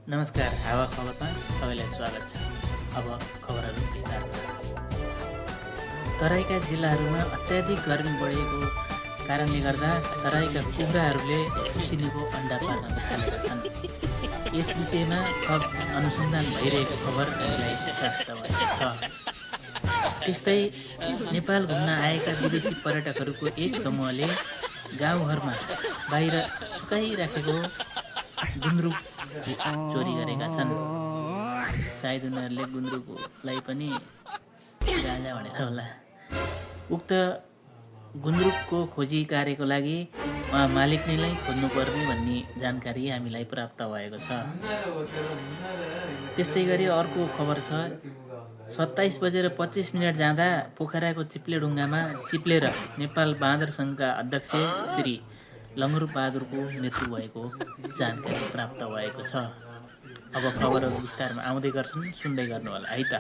नमस्कार, हावा खबरमा सबैलाई स्वागत छ। अब खबरहरू विस्तारमा। तराईका जिल्लाहरूमा अत्याधिक गर्मी बढेको कारणले गर्दा तराईका कुखुराहरूले उसिनेको अन्डा पार्न थालेका छन्। यस विषयमा थप अनुसन्धान भइरहेको खबर हामीलाई प्राप्त भएको छ। त्यस्तै नेपाल घुम्न आएका विदेशी पर्यटकहरूको एक समूहले गाउँघरमा बाहिर सुकाइराखेको गुन्द्रुक चोरी गरेका छन्। सायद उनीहरूले गुन्द्रुकलाई पनि गाँजा भनेर होला। उक्त गुन्द्रुकको खोजी कार्यको लागि मालिक नैलाई खोज्नुपर्ने भन्ने जानकारी हामीलाई प्राप्त भएको छ। त्यस्तै गरी अर्को खबर छ। 27:25 जाँदा पोखराको चिप्लेढुङ्गामा चिप्लेर नेपाल बाँदर सङ्घका अध्यक्ष श्री लङ्गुर बहादुरको मृत्यु भएको जानकारी प्राप्त भएको छ। अब खबरहरू विस्तारमा आउँदै गर्छन्, सुन्दै गर्नुहोला है त।